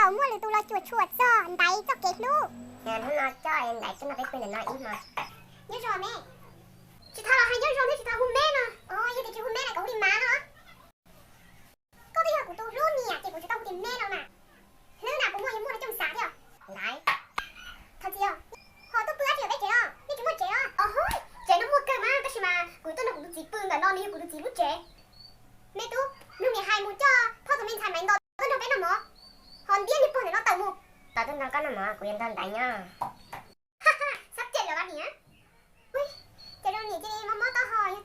Muaj lwm tus los cuam tshuam txog ntaiv txoj kev hlub. Hnub no coj ntaiv tuaj nrog peb pw ntawm no ib hmo. Nyob zoo me. Tsis tau los hais nyob zoo thiab tsis tau hu me no. Yog tias tsis hu me na kom hu li mas no. Koj twb yog kuv tus hlub niam ces kuv tsis tau hu tias me no mas. Hlwb na, puas muaj yog muaj no coj xav thiab. Laiv. Thov txim os. Ho tuaj pw dab tsi peb tsev no? Nej tsis muaj tsev los? Os, tsev no muaj kawg mas, tab sis mas kuv tuaj nrog kuv tus txiv pw ntawm no, nws yog kuv tus txiv lub tsev. Me tub, nug niam hais mus coj phauj tus me ntxhais Maiv Nto tuaj nrog peb noj mov. Ho ntiab niag pog ntawm no tawm mus. Tau tuaj nrog koj noj mov, kuv yuav nrog ntaiv nyob. Sab cem los niam. Ui, ces zoo niam cia li mob mob taub hau yog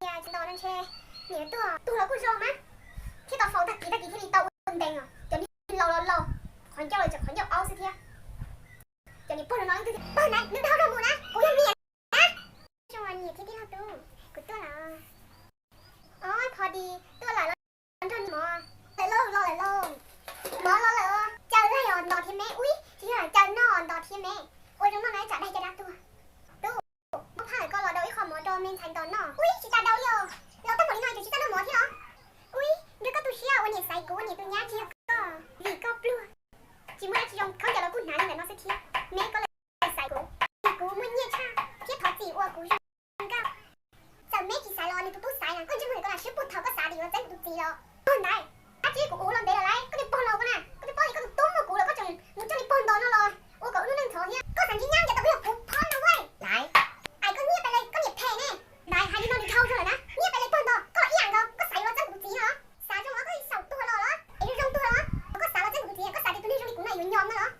tias tsis nto no ntshe niam tuag tuag los kuj zoo mas. Thiab tau faus tag kis tag kis thiaj li tau ua ntees os. Cov niag laus los laus, qhov ncauj los tseem qhov ncauj aub xwb thiab. Cov niam pog no no leej twg thiab? Pog na, nws dhau zog mus na, kuv yog niam na. Zoo niam thiab tij laug tub, kuv tuaj lawm. Os, pho di tuaj lawm los nrog niam mov. Lawm lauj, los lawm lauj. Mov los lawm os. Caw laig os Nto thiab me. Ui, tsis yog caw noj os Nto thiab me. Ua zoo noj no ib tsam daig caj dab tuag. Tub, muab phaj lawm koj los dau ib qho mov rau me ntxhais Nto noj. Ui, tsis tas dau li os. Los tau npaum li no ces tsis txawj noj mov thiab los? Ui, nrog koj tu siab ua niam xaiv kuv ua niam tus nyab tsis yog koj. Vim koj pluag. Tsis muaj dab tsi zoo, khaub ncaws los kuj hnav li ntawm no xwb thiab. Me koj lawm xaiv kuv. Vim kuv muaj nyiaj tshaj thiab thov txim ua kuv zoo nkauj. Txawm me tsis xaiv los nws tus tub xaiv na, koj ntsej muag ntawm koj na siab puag thaum koj xav tias yuav txeeb kuv tus txiv los. Pog ntaiv, dab tsi kuv ua ua los ntev lawm lauj, koj niag pog laus koj na, koj niag pog li koj tus tub muaj kuv lawm koj tseem mus coj niag pog Nto no los ua kom wb lub neej ntxhov thiab. Koj xav ntsib nyab ncav tau peb yog puv phob no vaj. Laiv. Ais koj nyiaj pes les koj niam phem ne. Laiv, hais li no nws dhau zog lawm na, nyiaj pes les pog Nto, koj los ib yam nkaus, koj xav yuav los txeeb kuv tus txiv no los? Xav zoo los koj xaum tuag los los? Es zoo zoo tuag los? Koj xav los txeeb kuv tus txiv, koj xav tias tus neeg zoo li kuv no yuav nyom no los?